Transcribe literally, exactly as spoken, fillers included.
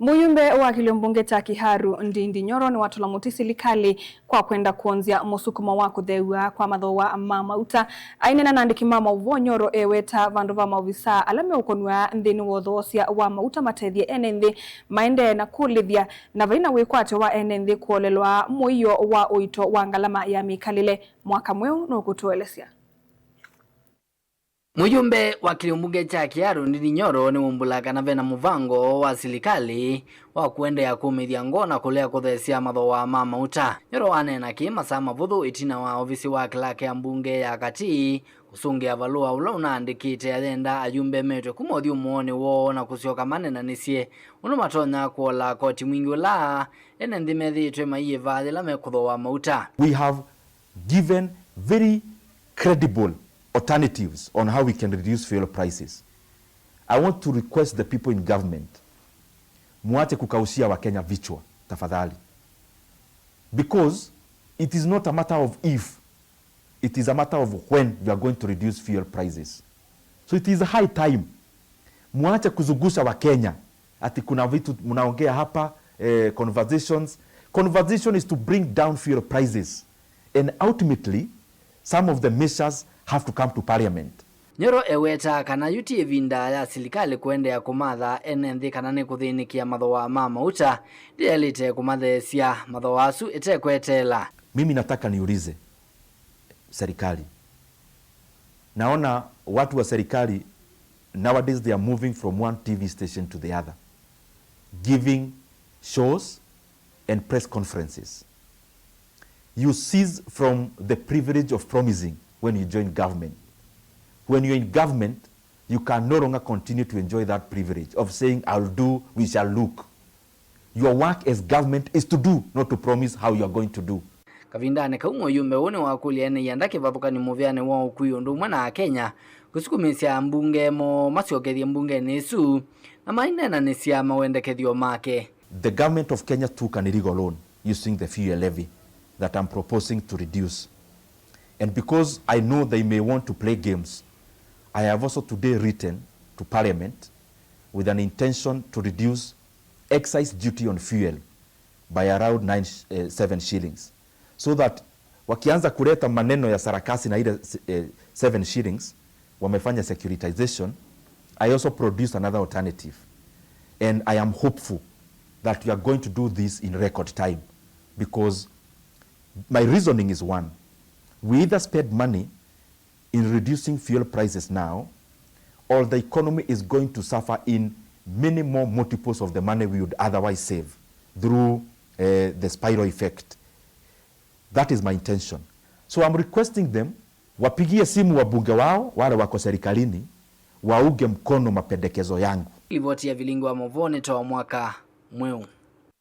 Mũyumbe wa kĩlio mbunge kya Kiharu, Ndindi Nyoro, nĩwatũla mũtĩ silikalĩ kwa kwenda kwonzya mũsukumo wa kũtheew'a kwa mathooa ma mauta. Aineena na andĩki ma maũvoo, Nyoro eweta vandũ va maovisaa ala meũkonw'a nthĩnĩ wa ũthoosya wa mauta matethye ene nthĩ maendee na kũlĩthya na vai na wĩkwatyo wa ene nthĩ kũolelwa mũio wa ũito wa ngalama ya mĩkalĩle. Mwaka Mweũ nũkũtũelesya. Mũyumbe wa kĩlio mbunge kya Kiharu, Ndindi Nyoro, nĩwumbũla kana vena mũvango wa silikalĩ wa kũendeea kũmĩthya ngoo na kũlea kũtheesya mathooa ma mauta. Nyoro waneena kĩĩ masaa mavũthũ ĩtina wa ovisi wa clerk ya mbunge ya Katĩ kũsũngĩa valũa ũla ũnaandĩkĩte ayenda ayumbe metwe kuma ũthyũmũonĩ woo na kũsyoka maneenanĩsye ũndũ matonya kũola koti mwingĩ ũla ene nthĩ methĩĩtwe maiyĩva yĩla mekũthooa mauta. We have given very credible alternatives on how we can reduce fuel prices. I want to request the people in government, muache kukaushia Wakenya vichwa, tafadhali. Because it is not a matter of if, it is a matter of when you are going to reduce fuel prices. So it is high time. Muache kuzungusha Wakenya ati kuna vitu mnaongea hapa, eh, conversations. Conversation is to bring down fuel prices. And ultimately, some of the measures have to come to parliament. Nyoro eweta kana yu ti ĩvinda ya silikalĩ kũendeea kũmatha ene nthĩ kana nĩkũthĩnĩkĩa mathooa ma mauta, ndĩyaĩlĩte kũmatheesya mathooa asu ĩtekweteela. Mimi nataka niulize serikali. Naona watu wa serikali nowadays they are moving from one T V station to the other, giving shows and press conferences. You cease from the privilege of promising when you join government. When you're in government, you can no longer continue to enjoy that privilege of saying, "I'll do, we shall look." Your work as government is to do, not to promise how you are going to do. Kavindanĩ kau, mũyumbe ũũ nĩwakũlya ene ianda kĩvathũkany'o mũvĩanĩ wa ũkui ũndũ ũmwe na Akenya kũsukumĩsya ambunge moo masyokethye mbungenĩ ĩsu na maineenanĩsya mawendekethyo make. The government of Kenya took an illegal loan using the fuel levy that I'm proposing to reduce. And because I know they may want to play games, I have also today written to Parliament with an intention to reduce excise duty on fuel by around nine, eh, seven shillings, so that wakianza kuleta maneno ya sarakasi na ile, eh, seven shillings, wamefanya securitization, I also produce another alternative. And I am hopeful that we are going to do this in record time, because my reasoning is one. We either spend money in reducing fuel prices now, or the economy is going to suffer in many more multiples of the money we would otherwise save through, eh, the spiral effect. That is my intention. So I'm requesting them, wapigie simu wabunge wao wale wako serikalini, waunge mkono mapendekezo yangu. Livoti ya Vilingi wa Mauvoo nĩ ta wa Mwaka Mweũ.